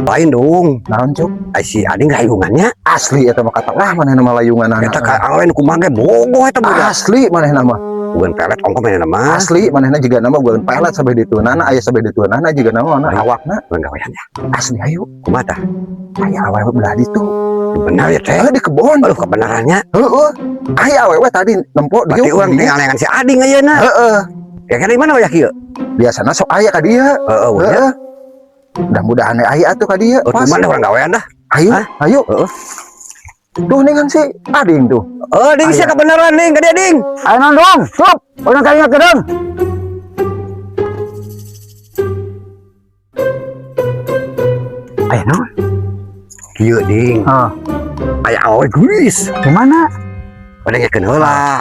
Lain dong. Naon, Cuk? Ai si Ading layungannya. Asli eta mah kata lah manehna mah layungan. Eta ka awewe nu kumaha ge bogoh eta budak. Asli manehna mah. Bukan pelet ongko manehna mah. Asli manehna juga nama bukan pelet sampai dituunana aya sampai dituunana juga nama mana Ayo. Awakna. Bukan gawean ya. Asli, ayo. Kumaha tah? Aya awewe belah ditu. Benar ya teh. Eh, di kebon. Aduh, kebenarannya. Heeh, aya awewe tadi nempo Berarti dieu. urang tinggal dengan si Ading ayeuna. Heeh. Ya kan di mana ya kieu? Biasana sok aya ka dieu. Heeh, we. Heeh, mudah-mudahan aya atuh ka dieu. Oh, pas. cuman dah urang gawean dah. Ayo. Hah? Ayo. Heeh. Tuh ningan si Ading tuh. Oh, ding sia Aya. Kebenaran ding, ka dieu ding. Ayo non dong, cup. Urang kalinya ke dong. Ayo non. Kieu ding. Oh, Aya awewe geulis. Gimana? Pada ngekeun heula.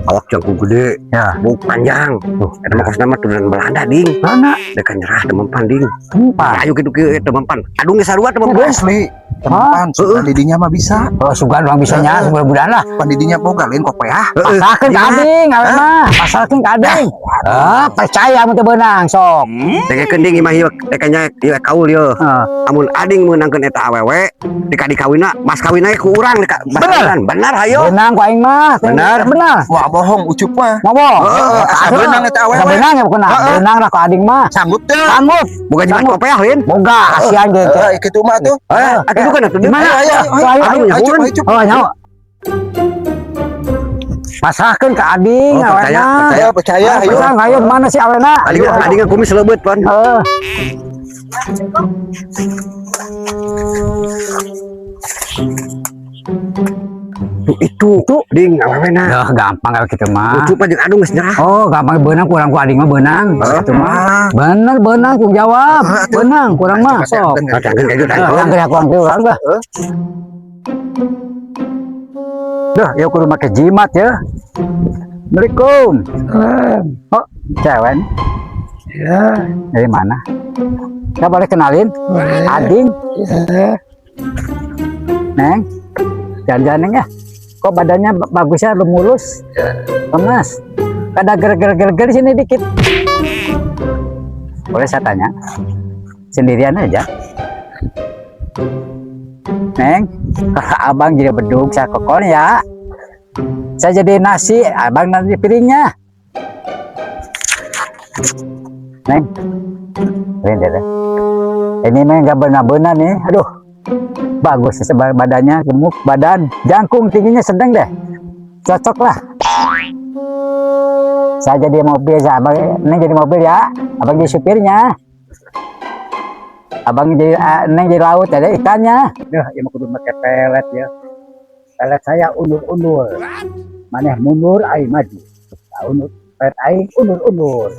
Awak jangkung gede, Ya. buk panjang. Tuh, eta mah kosna mah turunan Belanda ding. Mana? Deka nyerah teu mempan ding. Empat. Ayo kitu kieu teu mempan. Adung geus sarua teu mempan. Asli teman sugan didinya mah bisa. Oh, sugan urang bisa nya, mudah-mudahan lah. Pan didinya boga lain kopeah. Pasarkeun ka Ading, awewe mah. Pasarkeun ka Ading. Ah, percaya mun teu beunang sok. Dengekeun ding imah ieu deka nya ieu kaul ieu. Heeh. Amun ading meunangkeun eta awewe, dika dikawinna, mas kawinna ku urang dika Bener. Benar hayo. Beunang ku aing mah. Bener. Bener. Wah, bohong Ucup mah. Ngomong. Heeh, asa beunang eta awewe. Asa beunang ya bukan. Heeh. Beunang lah ku Ading mah. Sanggup teu? Sanggup. Boga jimat kopeah lain. Boga asian ge. Heeh, kitu mah tuh. Eh, atuh kan atuh. Di mana? Ayo, ayo, Ayo, ayo, ayo. ayo, ayo, Cup, ayo, Cup. Oh, nyawa. Pasrahkeun ka Ading Oh, percaya, awena. percaya. Ayo, percaya, ayo. Pasrah, ayo mana sih awena? Ading ading kumis leubeut pan. Heeh. Tuh itu, ding awewena. Ya gampang kalau gitu mah. Ucup mah jeung adung geus nyerah. Oh, gampang beunang kurang ku Ading mah beunang. Gitu mah. Ah. Bener beunang ku jawab. Heeh, atuh. Beunang kurang mah sok. Ah, tangkeun kayak gitu Kurang tangkeun. kurang kurang lah. Duh, ya kudu make jimat ya. Assalamualaikum. Oh, cewek. Ya, Dari mana? Saya boleh kenalin? Boleh. Ading, Ya, Neng. Jangan-jangan Neng ya. Kok badannya bagusnya mulus? Lemas. Ada ger-ger-ger-ger di sini dikit. Boleh saya tanya? Sendirian aja. Neng, kalau abang jadi bedug, saya kokon ya. Saya jadi nasi, abang nanti piringnya. Neng, ini deh. Ini mah nggak benar-benar nih. Aduh, bagus badannya gemuk, badan jangkung tingginya sedang deh. Cocok lah. Saya jadi mobil, saya abang, Neng jadi mobil ya. Abang jadi supirnya. Abang jadi, Neng jadi laut, ada ikannya. Duh, ya mau kudu pakai pelet ya. Pelet saya undur-undur. Maneh mundur, aing maju. Nah, undur, pelet aing undur-undur.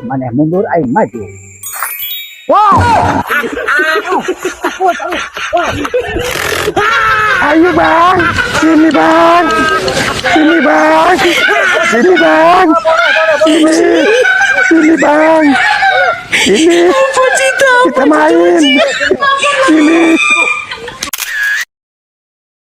Maneh mundur, aing maju. Wow! Takut, aduh. Wah. Ayo bang, sini bang, sini bang, sini bang, sini, sini bang, sini, kita main, sini.